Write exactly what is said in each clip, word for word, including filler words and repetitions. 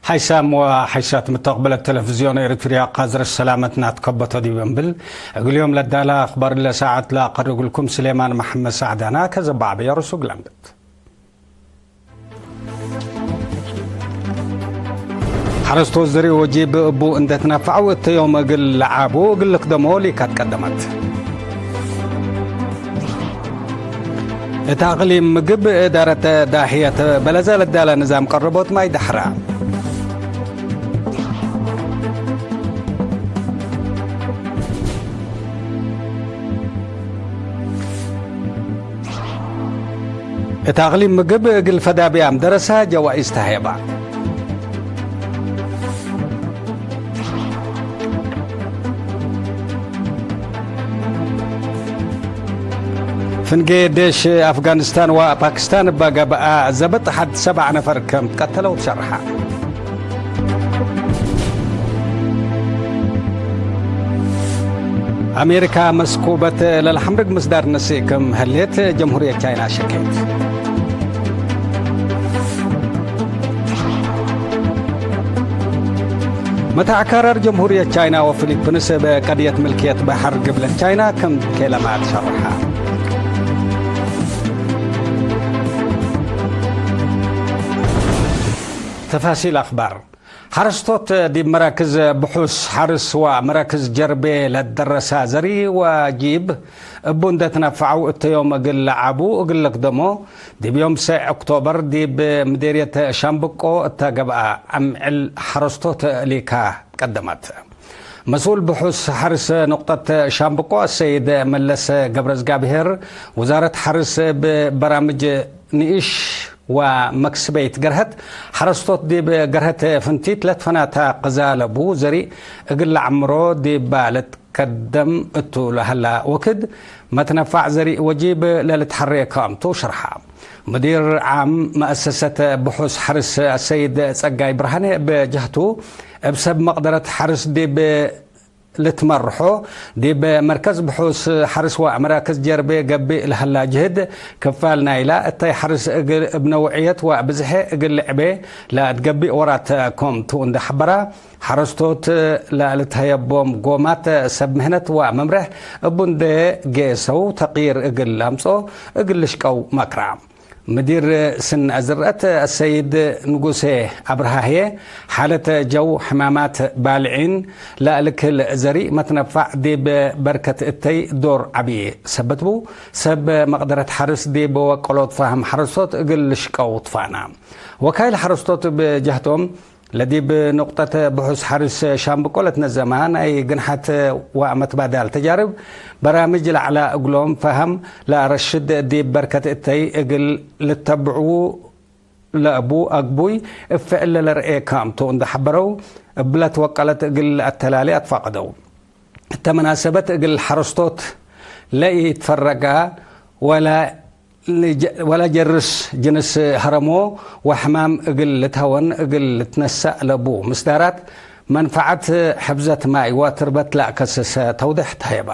ሓይሳም ወሓይሳት ምተቅበለት ተለፍዝዮን ኤሪትርያ፣ ቃዝር ሰላመት ናትከበቶ ዲብ እምብል፣ እግል ዮም ለዳለ አክባር ለሰዓት ለአቀርብ እግልኩም ስሌማን መሐመድ ሳዕዳና ከዘባዕበ የርሱ ግላምበት። ሐረስቶት ዘርእ ወጂብ እቡ እንዴ ትነፈዐው እተ ዮም እግል ለዓቡ እግል ልክደሞ ሊካት ቀደመት። እት አቅሊም ምግብ እዳረት ዳሕየት በለዘ ለዳለ ንዛም ቀረቦት ማይ ደሐራ። እት አቅሊም ምግብ እግል ፈዳብያም ደረሰ ጀዋኢዝ ተሀየባ። ፍንጌ ዴሽ አፍጋኒስታን ወፓኪስታን እበ ገብአ ዘብጥ ሐድ ሰብዕ ነፈር ከም ትቀተለው ትሸርሐ። አሜሪካ መስኩበት ለለሐምርግ ምስዳር ነስእ ክም ህሌት ጀምሁርየት ቻይና ሸኬት። መተዕካረር ጀምሁርየት ቻይና ወፊሊፕንስ እብ ቀድየት ምልክየት በሐር ግብለት ቻይና ክም ኬለማት ሸርሐ። ተፋሲል አክባር። ሐረስቶት ዲብ መራክዝ ብሑስ ሐርስ ወመራክዝ ጀርቤ ለትደረሳ ዘሪ ወጂብ እቡ እንዴ ትነፈዐው እተ ዮም እግል ለዓቡ እግል ልክደሞ፣ ዲብ ዮም ሰዕ ኦክቶበር ዲብ ምዴርየት ሻምብቆ እተ ገብአ አምዕል ሐረስቶት ሊካ ቀደመት። መስኡል ብሑስ ሐርስ ንቁጠት ሻምብቆ አሰይድ መለስ ገብረዝጋብሄር፣ ውዛረት ሐርስ እብ በራምጅ ንኢሽ ወመክስበይት ገርሀት ሐረስቶት ዲብ ገርሀት ፍንቲት ለትፈናተ ቅዛ ለቡ ዘሪእ እግል ለዐምሮ ዲባ ልትከደም እቱ ለሀላ ወክድ፣ መትነፋዕ ዘሪእ ወጂብ ለልትሐሬ ክምቱ ሸርሐ። ሙዲር ዓም መአሰሰት ብሑስ ሐርስ አሰይድ ጸጋይ ብርሃኔ እብ ጀህቱ፣ እብ ሰብ መቅደረት ሐርስ ዲብ ልትመርሖ፣ ዲብ መርከዝ ብሑስ ሐርስ ወመራክዝ ጀርቤ ገብእ ለሀላ ጅህድ፣ ክፋል ናይላ እተይ ሐርስ እግል እብ ነውዕየት ወብዝሐ እግል ልዕቤ ለእትገብእ ወራት ኮም ቱ እንዴ ሐበራ፣ ሐረስቶት ለልትሀየቦም ጎማት ሰብ ምህነት ወመምረሕ እቡ እንዴ ጌሰው ተቅይር እግል ለአምጽኦ እግል ልሽቀው መክራ። ምዲር ስነ ዝርአት አሰይድ ንጉሴ አብርሃ ህዬ፣ ሓለት ጀው፣ ሕማማት ባልዒን ለልክል ዘሪእ መትነፋዕ ዲብ በርከት እተይ ዶር ዐቢ ሰበት ቡ። ሰብ መቅደረት ሐርስ ዲብ ወቀሎት ፋህም ሐረስቶት እግል ልሽቀው ትፋና። ወካይል ሐረስቶት እብ ጀህቶም፣ ለዲብ ኑቅጠት ብሑስ ሐርስ ሻምብቆ ለትነዘማ ናይ ግንሐት ወመትባዳል ተጃርብ በራምጅ ለዐላ እግሎም ፈሀም ለአረሽድ ዲብ በርከት እተይ እግል ልተብዕዉ ለእቡ አግቡይ እብ ፍዕል ለለርኤ ክምቱ እንዴ ሐበረው፣ እብለ ትወቀለት እግል ለአተላሌ አትፋቀደው። እተ መናሰበት እግል ሐረስቶት ለኢትፈረጋ ወለ ልጀ-፣ ወለጀርስ ጅንስ ሀረሞ ወሕማም እግል ልትሀወን እግል ልትነሰእ ለቡ ምስዳራት መንፈዐት ሕፍዘት ማይ ወትርበት ለአከስሰ ተውዴሕ ተሀየበ።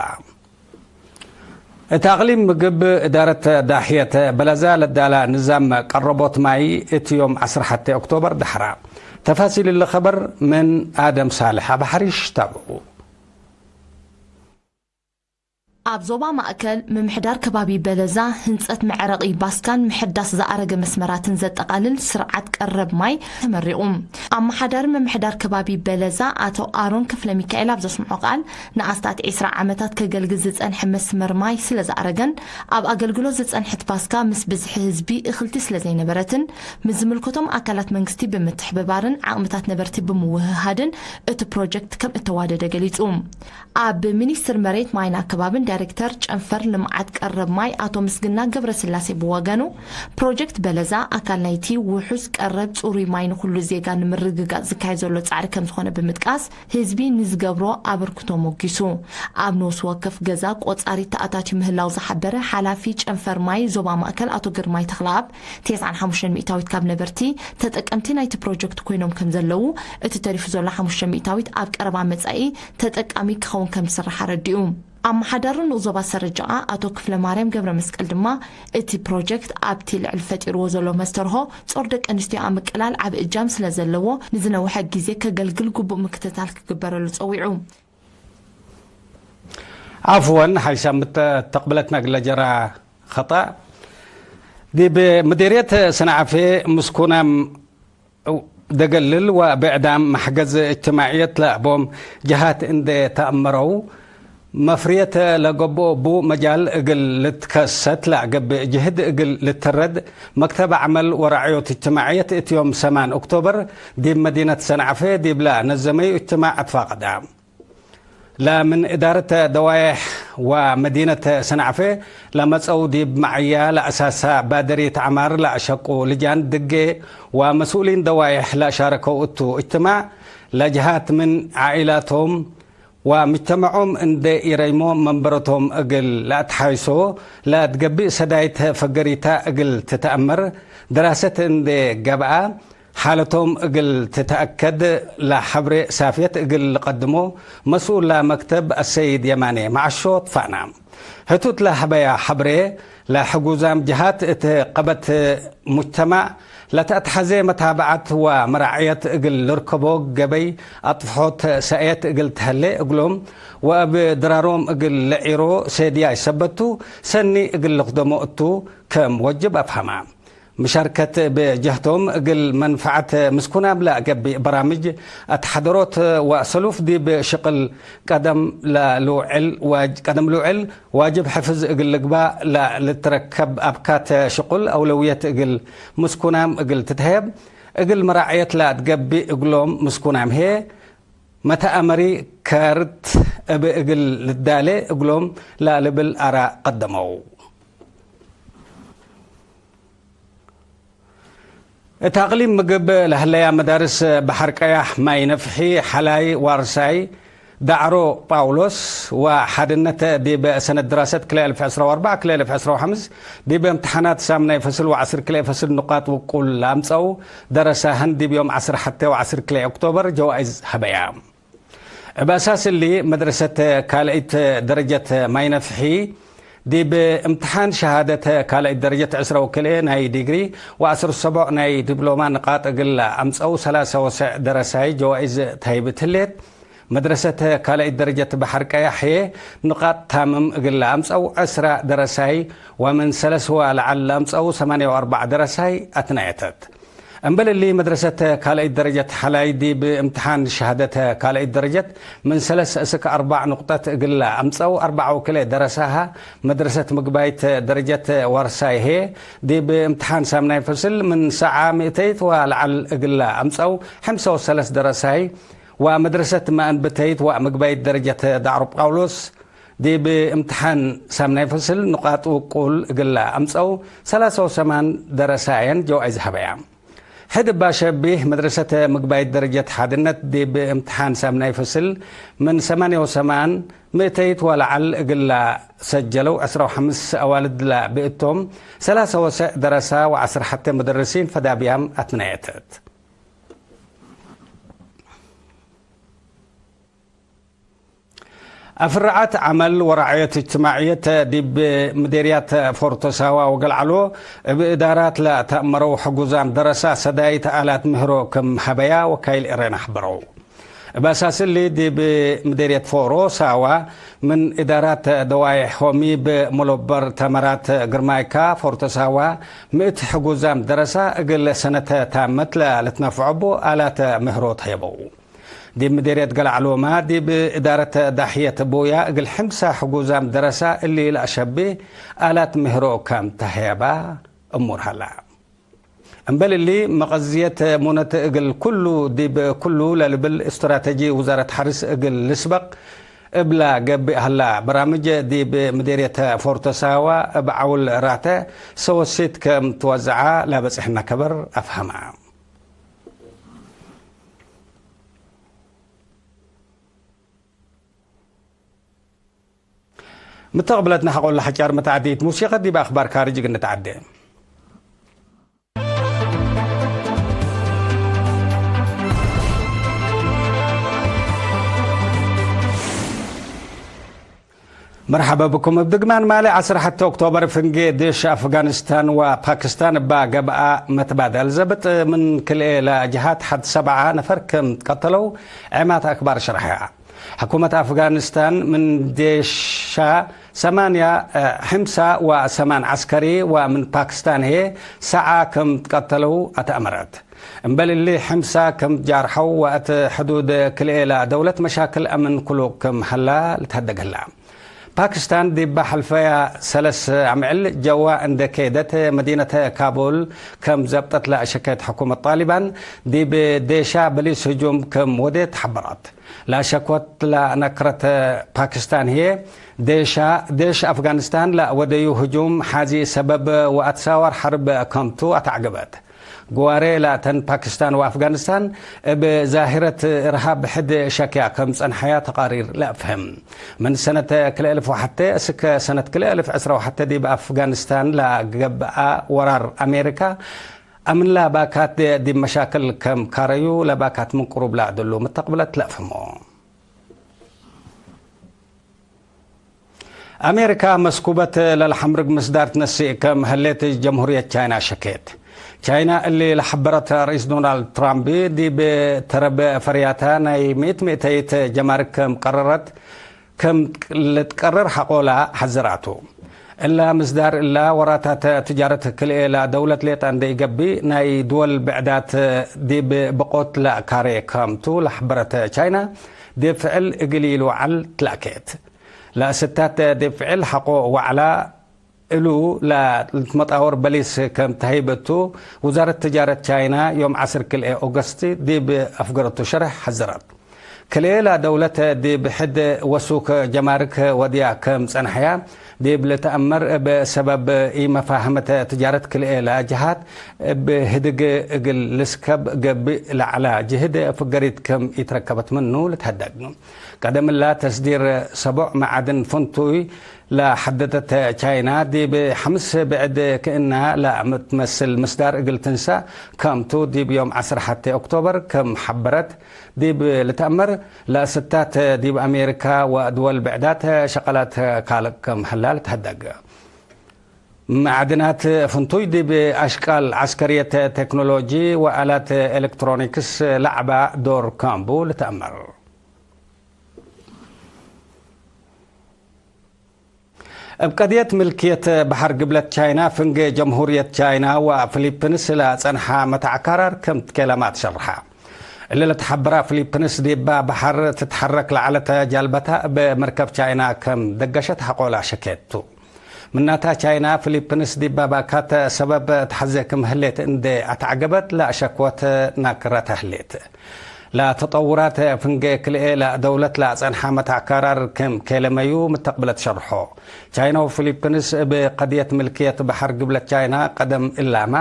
እት አቅሊም ምግብ እዳረት ዳሕየት በለዘ ለዳላ ንዛም ቀረቦት ማይ እት ዮም ዐስር ሐቴ ኦክቶበር ደሐራ። ተፋሲል እሊ ኸበር ምን አደም ሳልሕ አብ ሐሪሽ ታብዑ። ኣብ ዞባ ማእከል፣ ምምሕዳር ከባቢ በለዛ፣ ህንጸት መዕረቒ ባስካን ምሕዳስ ዝኣረገ መስመራትን ዘጠቓልል ስርዓት ቀረብ ማይ ተመሪቑ። ኣመሓዳሪ ምምሕዳር ከባቢ በለዛ ኣቶ ኣሮን ክፍለሚካኤል ኣብ ዘስምዖ ቃል፣ ንኣስታት ዒስራ ዓመታት ከገልግል ዝጸንሐ መስመር ማይ ስለ ዝኣረገን፣ ኣብ ኣገልግሎት ዝጸንሐት ባስካ ምስ ብዝሒ ህዝቢ እኽልቲ ስለ ዘይነበረትን፣ ምስ ዝምልከቶም ኣካላት መንግስቲ ብምትሕብባርን ዓቕምታት ነበርቲ ብምውህሃድን እቲ ፕሮጀክት ከም እተዋደደ ገሊጹ። ኣብ ሚኒስትር መሬት ማይን ኣከባብን ዳይሬክተር ጨንፈር ልምዓት ቀረብ ማይ ኣቶ ምስግና ገብረስላሴ ብወገኑ፣ ፕሮጀክት በለዛ ኣካል ናይቲ ውሑስ ቀረብ ጽሩይ ማይ ንኹሉ ዜጋ ንምርግጋጽ ዝካየድ ዘሎ ጻዕሪ ከምዝኾነ ብምጥቃስ፣ ህዝቢ ንዝገብሮ ኣበርክቶ ሞጊሱ። ኣብ ነፍሲ ወከፍ ገዛ ቆጻሪት ተኣታትዩ ምህላው ዝሓበረ ሓላፊ ጨንፈር ማይ ዞባ ማእከል ኣቶ ግርማይ ተኽለኣብ፣ ተስዓን ሓሙሽተን ሚእታዊት ካብ ነበርቲ ተጠቀምቲ ናይቲ ፕሮጀክት ኮይኖም ከምዘለዉ፣ እቲ ተሪፉ ዘሎ ሓሙሽተ ሚእታዊት ኣብ ቀረባ መጻኢ ተጠቃሚ ክኸውን ከምዝስራሕ ኣረዲኡ። አመሓዳሪ ንኡዞባ ሰረጀኣ አቶ ክፍለማርያም ገብረመስቀል ድማ፣ እቲ ፕሮጀክት ኣብቲ ልዕል ፈጢርዎ ዘሎ መስተርሆ ጾር ደቂ ኣንስትዮ ኣምቅላል ዓቢ እጃም ስለዘለዎ፣ ንዝነውሐ ግዜ ከገልግል ግቡእ ምክትታል ክግበረሉ ጸዊዑ። ዓፍወን፣ ሓይሳም እተ-፣ ተቅብለትና እግለ ጀራ ኸጣእ። ዲብ ምዲርየት ሰንዓፌ ምስኩናም ደገልል ወብዕዳም መሕገዝ እጅትማዕየት ለአቦም ጀሃት እንዴ ተአመረው፣ መፍርየት ለገብኦ እቡ መጃል እግል ልትከሰት ለአገብእ ጅህድ እግል ልትረድ፣ መክተብ ዐመል ወራዕዮት እጅትማዕየት እት ዮም ሰማን ኦክቶበር ዲብ መዲነት ሰንዓፌ ዲብለ ነዘመዩ እጅትማዕ አትፋቀደ። ለምን እዳረት ደዋዬሕ ወመዲነት ሰንዓፌ ለመጸው ዲብ መዐያ ለአሳሳ ባደሪት ዐማር ለአሸቁ ልጃን ድጌ ወመስኡሊን ደዋዬሕ ለአሻረከው እቱ እጅትማዕ፣ ለጀሃት ምን ዓኢላቶም ወምጅተመዖም እንዴ ኢረይሞ መንበረቶም እግል ለአትሓይሶ ለትገብእ ሰዳይት ፈገሪታ እግል ትተአመር ድራሰት እንዴ ገብአ፣ ሓለቶም እግል ትተአከድ ለሐብሬ ሳፍየት እግል ልቀድሞ መስኡል ለመክተብ አሰይድ የማኔ መዓሾ ትፋና። ህቱት ለሀበያ ሐብሬ፣ ለሕጉዛም ጀሃት እት ቀበት ሙጅተማዕ ለተአትሐዜ መታብዐት ወመራዕየት እግል ልርከቦ ገበይ አጥፍሖት ሰእየት እግል ተህሌ እግሎም ወእብ ድራሮም እግል ለዒሮ ሴድያይ ሰበቱ ሰኒ እግል ልክደሞ እቱ ክም ወጅብ አፍሀማ። ምሻርከት እብ ጀህቶም እግል መንፈዐት ምስኩናም ለአገብእ በራምጅ አትሓደሮት ወሰሉፍ ዲብ ሽቅል ቀደም ለልውዕል ዋጅ-፣ ቀደም ልውዕል ዋጅብ ሕፍዝ እግል ልግባእ ለልትረከብ አብካት ሽቁል አውለውየት እግል ምስኩናም እግል ትትሀየብ እግል መራዕየት ለአትገብእ እግሎም ምስኩናም ህዬ መተአመሪ ከርት እብ እግል ልዳሌ እግሎም ለልብል አራእ ቀደመው። እት አቅሊም ምግብ ለህለያ መዳርስ በሐር ቀያሕ፣ ማይ ነፍሒ፣ ሐላይ፣ ዋርሳይ፣ ዳዕሮ ጳውሎስ ወሓድነት ዲብ ሰነት ድራሰት ክልኤ አልፍ ዕስራ ወአርበዕ ክልኤ አልፍ ዕስራ ወሐምስ ዲብ እምትሓናት ሳምናይ ፈስል ወዐስር ክልኤ ፈስል ንቃጥ ውቁል ለአምጸው ደረሳህን ዲብ ዮም ዐስር ሐቴ ወዐስር ክልኤ ኦክቶበር ጀዋኢዝ ሀበያ። እብ አሳስ እሊ፣ መድረሰት ካልአይት ደረጀት ማይ ነፍሒ፣ ዲብ እምትሓን ሸሃደት ካልአይት ደረጀት ዕስራ ወክልኤ ናይ ዲግሪ ወዐስር ሰቦዕ ናይ ዲፕሎማ ንቃጥ እግል አምጸው ሰላሳ ወሰዕ ደረሳይ ጀዋኢዝ ተህይብ እት ህሌት፣ መድረሰት ካልአይት ደረጀት በሐር ቀያሕ ህዬ ንቃጥ ታምም እግል አምጸው ዕስራ ደረሳይ ወምን ሰለስ ወለዐል ለአምጸው ሰማንየ ወአርበዕ ደረሳይ አትነየተት። እምበል እሊ፣ መድረሰት ካልአይት ደረጀት ሐላይ ዲብ እምትሓን ሸሃደት ካልአይት ደረጀት ምን ሰለስ እስክ አርበዕ ንቁጠት እግል አምጸው አርበዕ ወክልኤ ደረሳሀ፣ መድረሰት ምግባይት ደረጀት ዋርሳይ ህዬ ዲብ እምትሓን ሳምናይ ፈስል ምን ሰዓ ምእተይት ወለዐል እግል አምጸው ሐምሳ ወሰለስ ደረሳይ፣ ወመድረሰት መአንብተይት ወምግባይት ደረጀት ዳዕሮ ጳውሎስ ዲብ እምትሓን ሳምናይ ፈስል ንቃጥ ውቁል እግል አምጸው ሰላሳ ወሰማን ደረሳየን ጀዋይዝ ሀበያ። ሕድ እባ ሸቢህ፣ መድረሰት ምግባይት ደረጀት ሓድነት ዲብ እምትሓን ሳምናይ ፈስል ምን ሰማንየ ወሰማን ምእተይት ወለዐል እግል ሰጀለው ዕስራ ወሐምስ አዋልድ ለብእቶም፣ ሰላሳ ወሰዕ ደረሳ ወዐስር ሐቴ ሙደርሲን ፈዳብያም አትነየተት። አፍርዓት ዐመል ወራዕየት እጅትማዕየት ዲብ ምዴርያት ፎርቶ ሳዋ ወገልዓሎ፣ እብ እዳራት ለተአመረው ሕጉዛም ደረሳ ሰዳይት አላት ምህሮ ክም ሀበያ ወካይል ኤረን አሕበረው። እብ አሳስ እሊ፣ ዲብ ምዴርየት ፎሮ ሳዋ፣ ምን እዳራት ደዋዬሕ ሆሚ ብመሎበር ተመራት ግርማይካ ፎርቶ ሳዋ፣ ምእት ሕጉዛም ደረሳ እግል ሰነተ ታመት ለልትነፍዖ እቡ አላት ምህሮ ተህየበው። ዲብ ምዴርየት ገልዓሎማ፣ ዲብ እዳረት ዳሕየት ቦያ እግል ሕምሳ ሕጉዛም ደረሳ እሊ ለአሸቤ አላት ምህሮ ከም ተህየባ እሙር ሀላ። እምበል እሊ፣ መቀዝየት ሙነት እግል ኩሉ ዲብ ኩሉ ለልብል እስትራተጂ ውዛረት ሐርስ እግል ልስበቅ እብላ ገብእ ሀላ። በራምጅ ዲብ ምዴርየት ፎርቶ ሳዋ እብ ዐውል ራተ ሰወሲት ከም ትወዘዓ ለበጽሕነ ከበር አፍሀማ። ምተቅብለትነ ሐቆለ ሐጫር መትዓዲት ሙሲቀት ዲብ አክባር ካርጅ እግል ንትዓዴ። መርሐበ ብኩም። እብ ድግማን ማሌ ዐስር ሐቴ ኦክቶበር ፍንጌ ዴሽ አፍጋኒስታን ወፓኪስታን እባ ገብአ መትባደል ዘብጥ ምን ክልኤ ለጅሃት ሐድ ሰብዓ ነፈር ክም ትቀተለው ዔማት አክባር ሸርሐያ። ሕኩመት አፍጋኒስታን ምን ዴሻ ሰማንያ፣ ሕምሳ ወሰማን ዐስከሪ ወምን ፓኪስታን ህዬ ሰዓ ክም ትቀተለው አተአመረት። እምበል እሊ፣ ሕምሳ ክም ጃርሐው ወእት ሕዱድ ክልኤ ለደውለት መሻክል አምን ክሉ ክም ሀላ ልትሀደግ ህላ። ፓኪስታን ዲብ ሐልፈያ ሰለስ አምዕል ጀዋ እንዴ ኬደት መዲነት ካቡል ክም ዘብጠት ለአሸከት ሕኩመት ጣሊባን፣ ዲብ ዴሻ በሊስ ህጁም ክም ወዴት ሐበራት። ለአሸኮት ለነክረት ፓኪስታን ህዬ፣ ዴሻ፣ ዴሽ አፍጋኒስታን ለወደዩ ህጁም ሐዚ ሰበብ ወአትሳዋር ሐርብ ከምቱ አተዐገበት። ግዋሬ ላተን ፓኪስታን ወአፍጋኒስታን እብ ዛሂረት እርሃብ ብሕድ ሸክያ ከም ጸንሐያ ተቃሪር ለአፍህም። ምን ሰነት ክልኤ እልፍ ወሐቴ እስከ ሰነት ክልኤ እልፍ ዕስራ ወሐቴ ዲብ አፍጋኒስታን ለገብአ ወራር አሜሪካ፣ አምን ለባካት ዲብ መሻክል ከም ካረዩ ለባካት ምን ቅሩብ ለአደሉ ምተቅብለት ለአፍህሞ። አሜሪካ መስኩበት ለልሐምርግ ምስዳር ትነስእ ከም ህሌት ጀምሁርየት ቻይና ሸኬት። ቻይና እሊ ለሐበረት ርኢስ ዶናልድ ትራምፕ ዲብ ተረብ ፈርያታ ናይ ምእት ምእተይት ጀማርክ ከም ቀረረት፣ ከም ልትቀረር ሐቆላ ሐዘራቱ። እላ ምስዳር እላ ወራታት ትጃረት ክልኤ ለደውለት ሌጠ እንዴ ኢገብእ ናይ ድወል ብዕዳት ዲብ ብቆት ለአካሬ ከምቱ ለሐበረት ቻይና፣ ዲብ ፍዕል እግል ኢልወዓል ትላኬት። ለአስታት ዲብ ፍዕል ሐቆ ወዐላ እሉ ለልትመጣወር በሊስ ከም ተሀይበቱ፣ ውዛረት ትጃረት ቻይና ዮም ዐስር ክልኤ ኦገስት ዲብ አፍገረቱ ሸርሕ ሐዘረት። ክልኤ ለደውለት ዲብ ሕድ ወሱክ ጀማርክ ወድያ ከም ጸንሐያ ዲብ ልትአመር፣ እብ ሰበብ ኢመፋህመት ትጃረት ክልኤ ለጅሃት እብ ህድግ እግል ልስከብ ገብእ ለዐላ ጅህድ ፍገሪት ክም ኢትረከበት ምኑ ልትሀደግ። ቀደም እላ ተስዲር ሰቦዕ መዓድን ፍንቱይ ለሐደደት ቻይና፣ ዲብ ሐምስ ብዕድ ክእና ለምትመስል ምስዳር እግል ትንሳእ ከምቱ፣ ዲብ ዮም ዐስር ሐቴ ኦክቶበር ክም ሐበረት ዲብ ልትአመር፣ ለአስታት ዲብ አሜሪካ ወድወል ብዕዳት ሸቀላት ካልቅ ክም ህላ ልትሀደግ። መዓድናት ፍንቱይ ዲብ አሽቃል ዐስከርየት፣ ቴክኖሎጂ ወአላት ኤሌክትሮኒክስ ለዐባ ዶር ከምቡ ልትአመር። እብ ቀድየት ምልክየት በሐር ግብለት ቻይና፣ ፍንጌ ጀምሁርየት ቻይና ወፊሊፕንስ ለጸንሐ መትዐካራር ክም ትኬለማ ትሸርሐ። እሊ ለትሐበራ ፊሊፕንስ፣ ዲባ በሐር ትትሐረክ ለዐለት ጃልበታ እብ መርከብ ቻይና ክም ደገሸት ሐቆላ ሸኬት ቱ። ምናታ ቻይና፣ ፊሊፕንስ ዲብ ባካት ሰበብ ተሐዜ ክም ህሌት እንዴ አትዐገበት ለአሸክወት ናክረተ ህሌት። ለተጠውራት ፍንጌ ክልኤ ለደውለት ለአጸንሐ መትዐካራር ክም ኬለመዩ ምተቅብለት ሸርሖ። ቻይና ወፊሊፕንስ እብ ቀድየት ምልክየት በሐር ግብለት ቻይና ቀደም እላማ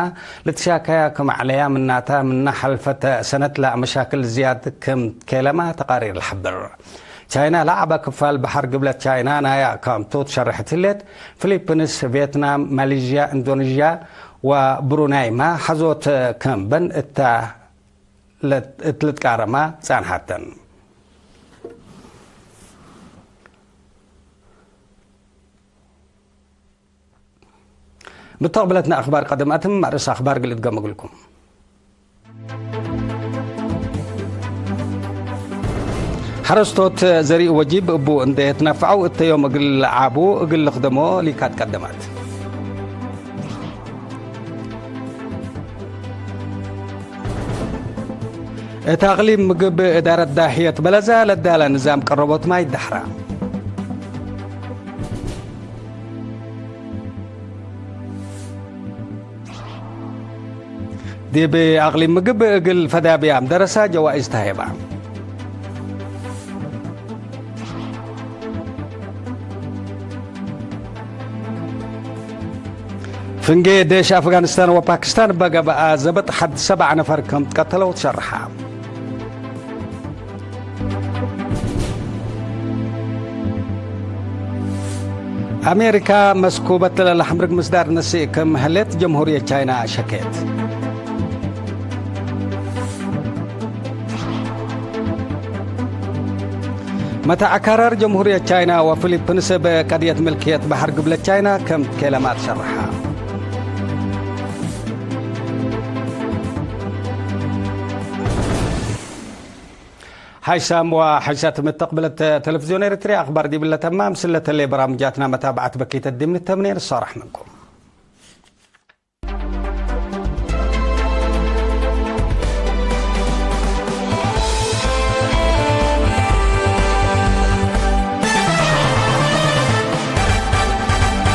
ልትሻከያ ክም ዐለያ ምናታ፣ ምነ ሐልፈት ሰነት ለመሻክል ዝያድ ክም ኬለማ ተቃሪር ለሐብር። ቻይና ለዐበ ክፋል በሐር ግብለት ቻይና ናያ ካምቱ ትሸርሕት ህሌት፣ ፊሊፕንስ፣ ቬትናም፣ ማሌዥያ፣ ኢንዶኔዥያ ወብሩናይማ ሐዞት ከምበን እተ ለት-፣ እት ልትቃረማ ጻንሐተን። ምተቅብለትነ አክባር ቀደም አትም፣ አርእስ አክባር እግል እትገም እግልኩም። ሐረስቶት ዘሪእ ወጂብ እቡ እንዴ ትነፈዐው እተ ዮም እግል ለዓቡ እግል ልክደሞ ሊካት ቀደማት። እት አቅሊም ምግብ እዳረት ዳህየት በለዛ ለዳለ ንዛም ቀረቦት ማይ ዳሕራ። ዲብ አቅሊም ምግብ እግል ፈዳብያም ደረሳ ጀዋኢዝ ተሀይባ። ፍንጌ ዴሽ አፍጋኒስታን ወፓኪስታን በገብአ ዘብጥ ሐድ ሰብዓ ነፈር ከም ትቀተለው ትሸርሐ። አሜሪካ መስኩበት ለለሐምርግ ምስዳር ነስእ ክም ህሌት ጀምሁርየት ቻይና ሸኬት። መተዐካራር ጀምሁርየት ቻይና ወፊሊፕንስ እብ ቀድየት ምልክየት በሐር ግብለት ቻይና ከም ትኬለማ ትሸርሐ። ሐይሳም ወሐይሳት መተቅብለት ተለፍዝዮን ኤረትርያ፣ አክባር ዲብለ ተማም። ስለተሌ በራምጃትና መታብዐት በኪተት ዲብ ንተምኔ ንሳረሕ ምንኩም።